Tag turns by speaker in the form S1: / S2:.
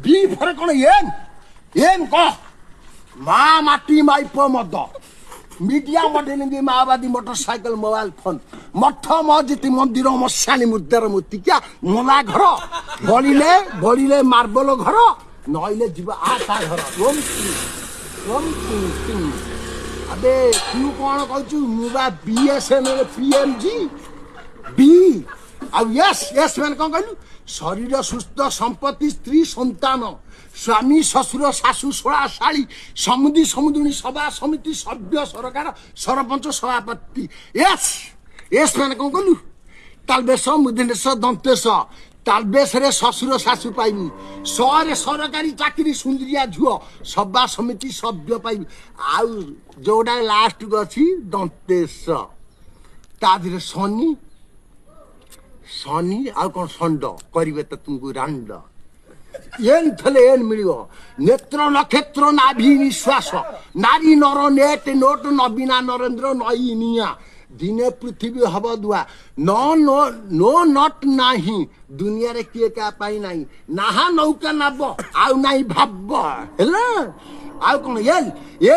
S1: ବି ଫରେ କ'ଣ? N, N କହ। ମା ମାଟି ମାଇପ ମଦ ମିଡିଆ ମଡେଲିଂ ମାଓବାଦୀ ମୋଟର ସାଇକେଲ ମୋବାଇଲ ଫୋନ ମଠ ମସ୍ଜିଦ ମନ୍ଦିର ମଶାଣି ମୁଦ୍ରାର ମୂର୍ତ୍ତିକା ମଲା ଘର ବଳିଲେ ବଳିଲେ ମାର୍ବଲ ଘର ନଇଲେ ଯିବ ଆ ତା ଘର। ଓମ୍ କ୍ଲିଂ, ଓମ୍ କ୍ଲିଂ କ୍ଲିଂ। ଆବେ, ତୁ କ'ଣ କହୁଛୁ? ମୁଁ ବା ବିଏସ୍ଏନ୍ଏଲ୍ ପିଏମ୍ଜି ବି। ଆଉ ଏସ୍, ଏସ୍ ମାନେ କ'ଣ କହିଲୁ? ଶରୀର ସୁସ୍ଥ, ସମ୍ପତ୍ତି, ସ୍ତ୍ରୀ, ସନ୍ତାନ, ସ୍ୱାମୀ, ଶ୍ୱଶୁର, ଶାଶୁ, ଶଳା, ଶାଳୀ, ସମୁଦି, ସମୁଦୁଣୀ, ସଭା ସମିତି, ସଭ୍ୟ, ସରକାର, ସରପଞ୍ଚ, ସଭାପତି। ଏସ୍, ଏସ୍ ମାନେ କ'ଣ କହିଲୁ? ତାଲବେଶ, ମୁଦିନେଶ, ଦନ୍ତେଶ। ତାଲବେଶରେ ଶ୍ୱଶୁର ଶାଶୁ ପାଇବୁ, ସରେ ସରକାରୀ ଚାକିରି, ସୁନ୍ଦରିଆ ଝୁଅ, ସଭା ସମିତି ସଭ୍ୟ ପାଇବୁ। ଆଉ ଯୋଉଟା ଲାଷ୍ଟକୁ ଅଛି ଦନ୍ତେଶ, ତା ଦେହରେ ଶନି, ଶନି ଆଉ କ'ଣ ଷଣ୍ଡ କରିବେ ତ ତୁମକୁ ରାଣ୍ଡ। ଏନ୍ ଥଲେ ଏନ୍ ମିଳିବ। ନେତ୍ର, ନକ୍ଷତ୍ର, ନାଭି, ନିଶ୍ୱାସ, ନାରୀ, ନର, ନେଟ୍, ନୋଟ, ନବୀନା, ନରେନ୍ଦ୍ର, ନଈ, ନିଆଁ। ଦିନେ ପୃଥିବୀ ହବ ଦୁଆ। ନ ନୋ not ନାହିଁ ଦୁନିଆରେ କିଏ କାହା ପାଇଁ ନାହିଁ। ନାହା ନୌକା ନାବ ଆଉ ନାହିଁ ଭାବ ହେଲା। ଆଉ କ'ଣ? ଏଲ୍, ଏ